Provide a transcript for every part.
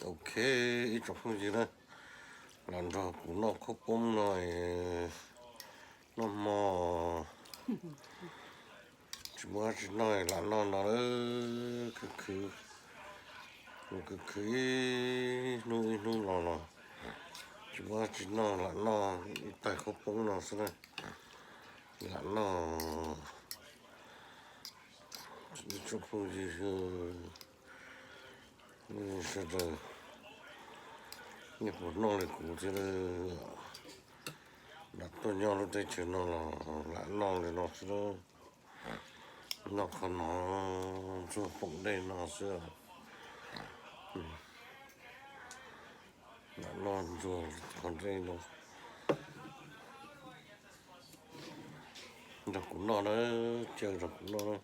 Ok, ib tsoom phooj ywg na, los nrog kuv noj khaub poob no, noj hmo, tsis muaj dab tsi noj lam noj no lawm, khwv khwv, khwv khwv ib hnub ib hnub los los tsis muaj dab tsi noj lam noj ib tais khaub poob no xwb na, lam noj. Ib tsoom phooj ywg sawv daws, nej puas noj li kuv thiab? Lam tuaj nyob lub teb chaws no los lam noj li no xwb, noj qhov no, ntxuag poom dej no xwb, lam noj ntxuag qhov dej no. Nrog kuv noj na, caw nrog kuv noj na.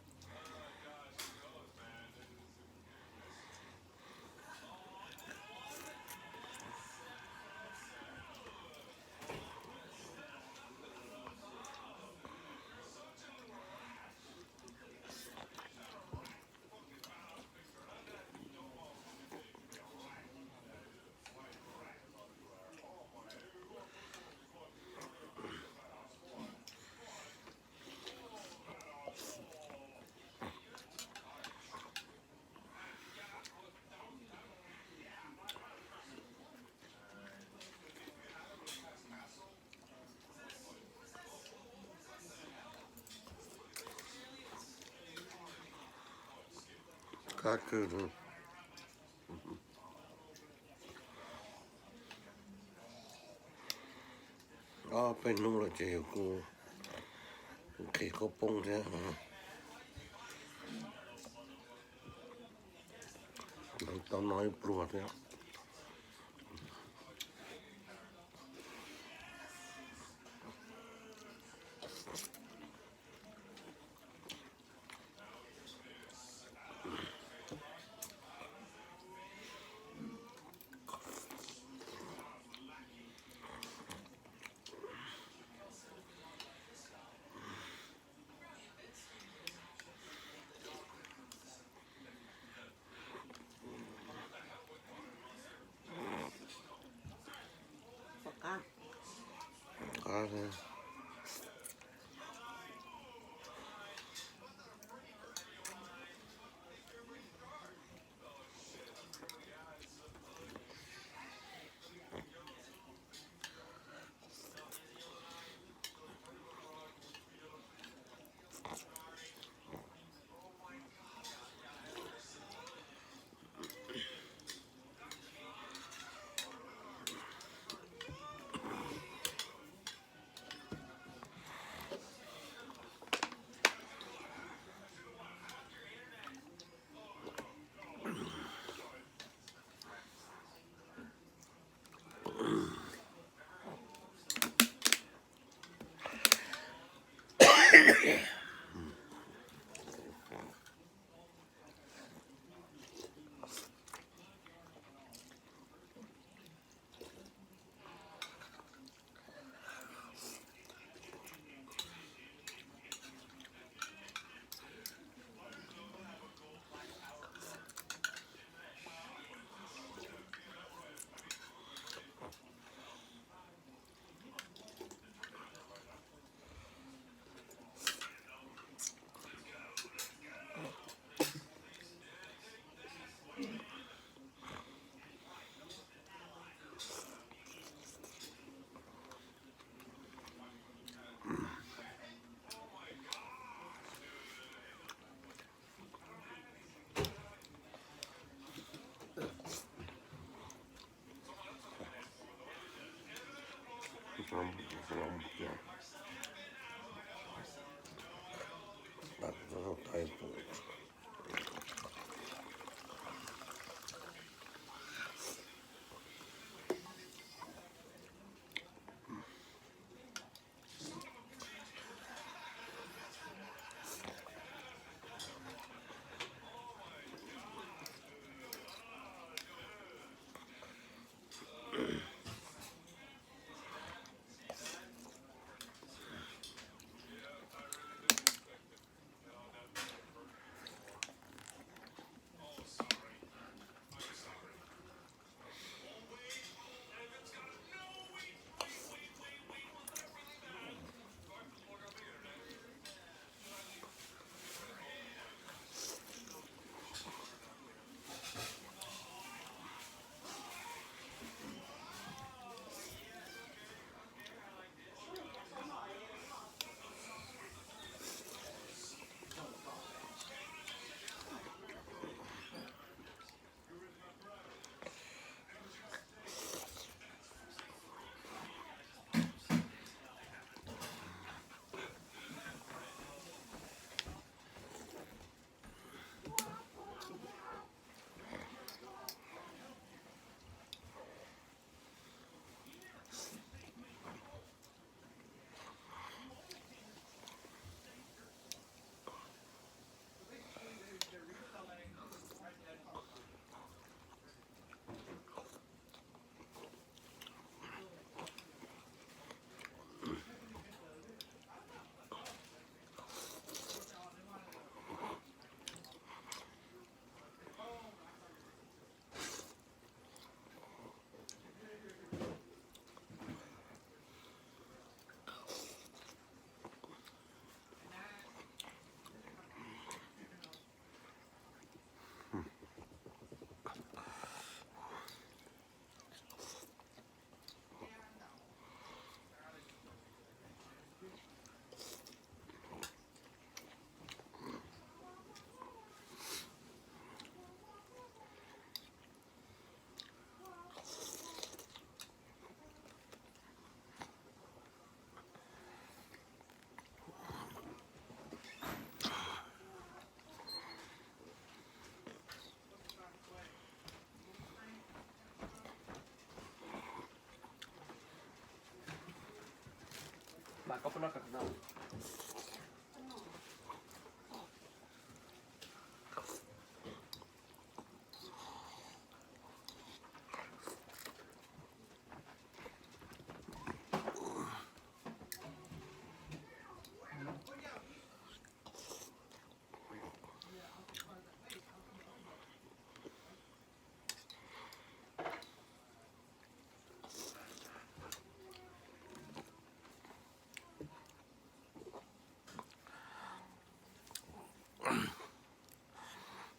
Qab kawg. Ob peb hnub lawm ces yus kuj nqhis khaub poob thiab, tau no ib pluag thiab.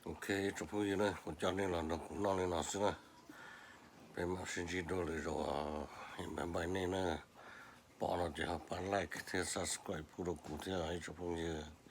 Ok, tsoom phooj ywg na, kuv coj nej los nrog kuv noj li no xwb na. Peb mam sib ntsib dua lwm zaus, bye bye nej na. Pom no ces ho pab like thiab subscribe pub rau kuv thiab ib tsoom phooj ywg.